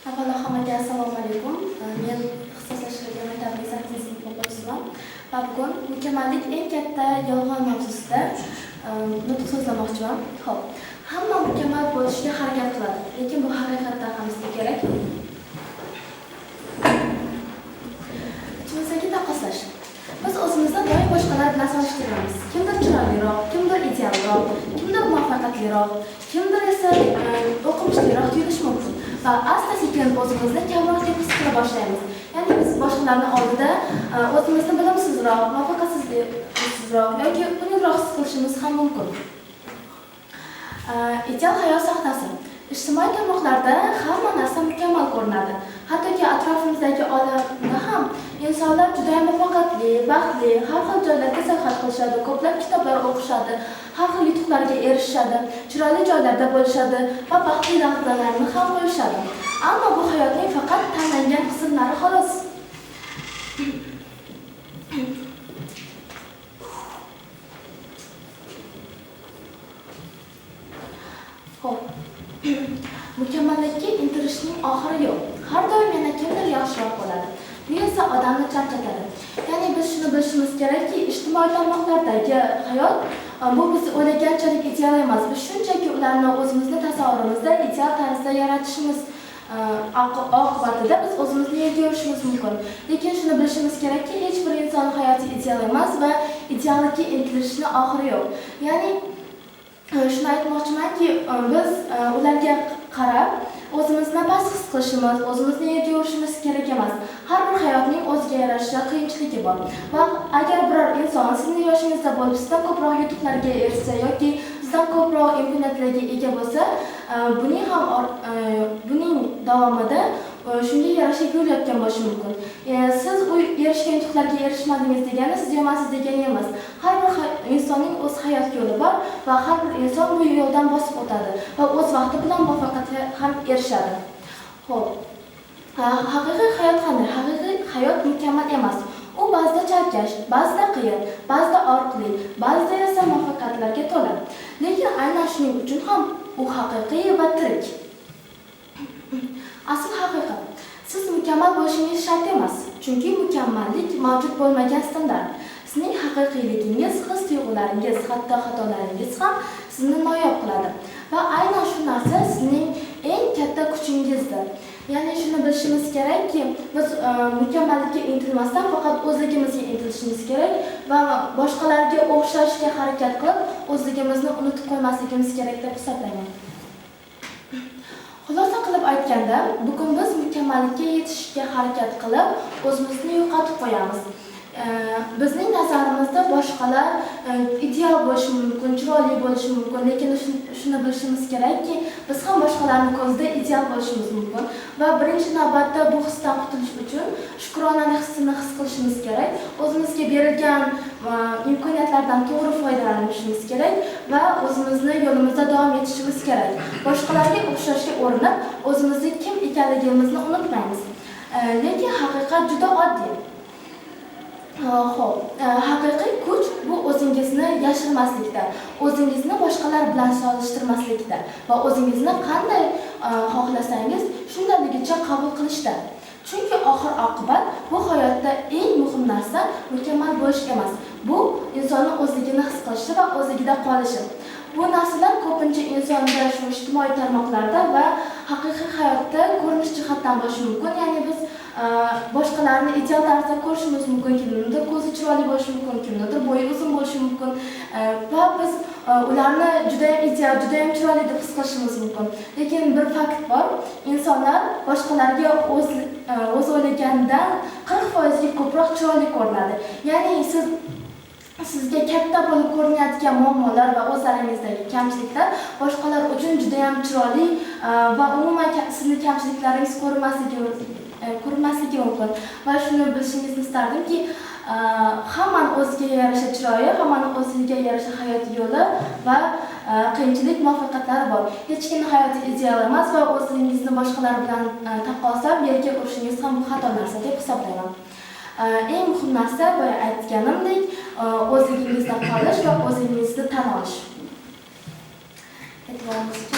Avvalo hammaga assalomu alaykum. Men ixtisoslashtirilgan maktabning 8-sinf o'quvchisiman va bugun mukammallik eng katta yolg'on mavzusida nutq so'zlamoqchiman. Xo'p, hamma mukammal bo'lishga harakat qiladi, lekin bu haqiqatdan ham bizga kerakmi? Ichimizdagi taqqoslash. Biz o'zimizni doim boshqalar bilan solishtiramiz. Kimdir chiroyliroq, kimdir idealroq, kimdir muvaffaqiyatliroq, kimdir esa o'qimishliroq tuyulishi mumkin. Va asta-sekin o'zimizni kamroq deb his qila boshlaymiz. Ya'ni biz boshqalarni oldida o'zimizni bilimsizroq, muvaffaqiyatsizroq yoki xunukroq his qilishimiz ham mumkin. Ideal hayot sahnasi. Ijtimoiy tarmoqlarda hamma narsa mukammal ko'rinadi. Hattoki atrofimizdagi olamda ham insonlar juda muvaffaqiyatli, baxtli, har xil joylarga sayohat qilishadi, ko'plab kitoblar o'qishadi, har xil yutuqlarga erishishadi, chiroyli joylarda bo'lishadi va baxtli lahzalarni ham qo'yishadi. Ammo bu hayotning faqat tanlangan qismlari xolos. Xo'p. Mukammallikka intilishning oxiri yo'q. Har doim yana kimdir yaxshiroq bo'ladi. Bu esa odamni charchatadi. Ya'ni biz shuni bilishimiz kerakki, ijtimoiy tarmoqlardagi hayot bu biz o'ylaganchalik ideal emas. Biz shunchaki ularni o'zimizni tasavvurimizda ideal tarzda yaratishimiz oqibatida biz o'zimizni yerga urishimiz mumkin. Lekin shuni bilishimiz kerakki, hech bir inson hayoti ideal emas va ideallikka intilishning oxiri yo'q. Ya'ni shuni aytmoqchimanki, biz ularga qarab o'zimizni past his qilishimiz, o'zimizni yerga urishimiz kerak emas. Har bir hayotning o'ziga yarasha qiyinchiligi bor. Va agar biror inson sizning yoshingizda bo'lib, sizdan ko'proq yutuqlarga erishsa yoki sizdan ko'proq imkoniyatlarga ega bo'lsa, buning ham buning davomida shunga yarasha yo'l yotgan bo'lishi mumkin. Siz u erishgan yutuqlarga erishmadingiz degani siz yomonsiz degani emas. Har bir insonning o'z hayot yo'li bor va har bir inson bu yo'ldan bosib o'tadi va o'z vaqti bilan muvaffaqiyatga ham erishadi. Xo'p. Haqiqiy hayot qanday? Haqiqiy hayot mukammal emas. U ba'zida chalkash, ba'zida qiyin, ba'zida orqali, ba'zida esa muvaffaqiyatlarga to'la. Lekin aynan shuning uchun ham u haqiqiy va tirik. Asl haqiqat. Siz mukammal bo'lishingiz shart emas, chunki mukammallik mavjud bo'lmagan standart. Sizning haqiqiyligingiz, his-tuyg'ularingiz, hatto xatolaringiz ham sizni noyob qiladi. Va aynan shu narsa sizning eng katta kuchingizdir. Ya'ni shuni bilishimiz kerakki, biz mukammallikka intilmasdan faqat o'zligimizga intilishimiz kerak va boshqalarga o'xshashga harakat qilib, o'zligimizni unutib qo'ymasligimiz kerak deb hisoblayman. Xulosa qilib aytganda, bugun biz mukammallikka yetishishga harakat qilib, o'zimizni yo'qotib qo'yamiz. Bizning nazarimizda boshqalar ideal bo'lishi mumkin, chiroyli bo'lishi mumkin, lekin shuni bilishimiz kerakki, biz ham boshqalarning ko'zida ideal bo'lishimiz mumkin va birinchi navbatda bu hisdan qutulish uchun shukronalik hissini his qilishimiz kerak, o'zimizga berilgan imkoniyatlardan to'g'ri foydalanishimiz kerak va o'zimizni yo'limizda davom etishimiz kerak. Boshqalarga o'xshashga urinib, o'zimizni kim ekanligimizni unutmaymiz. Lekin haqiqat juda oddiy. Xo'p, haqiqiy kuch bu o'zingizni yashirmaslikda, o'zingizni boshqalar bilan solishtirmaslikda va o'zingizni qanday xohlasangiz shundayligicha qabul qilishda. Chunki oxir oqibat bu hayotda eng muhim narsa mukammal bo'lish emas. Bu insonning o'zligini his qilishi va o'zligida qolishi. Bu narsalar ko'pincha insonda shu ijtimoiy tarmoqlarda va haqiqiy hayotda ko'rinish jihatdan bo'lishi mumkin. Ya'ni biz boshqalarni ideal tarzda ko'rishimiz mumkin, kimnidir ko'zi chiroyli bo'lishi mumkin, kimnidir bo'yi uzun bo'lishi mumkin va biz ularni juda ham ideal, juda ham chiroyli deb his qilishimiz mumkin. Lekin bir fakt bor, insonlar boshqalarga o'z o'ylaganidan 40% ga ko'proq chiroyli ko'rinadi. Ya'ni sizga katta bo'lib ko'rinayotgan muammolar va o'zlaringizdagi kamchiliklar boshqalar uchun juda ham chiroyli va umuman sizning kamchiliklaringiz ko'rinmasligi mumkin. Va shuni bilishingizni istardimki, hammani o'ziga yarasha chiroyi, hammani o'ziga yarasha hayot yo'li va qiyinchilik muvaffaqiyatlari bor. Hech kimning hayoti ideal emas va o'zingizni boshqalar bilan taqqoslab yerga urishingiz ham bu xato narsa deb hisoblayman. Eng muhim narsa boya aytganimdek, o'zligingizda qolish va o'zingizni tan olish. E'tiboringiz uchun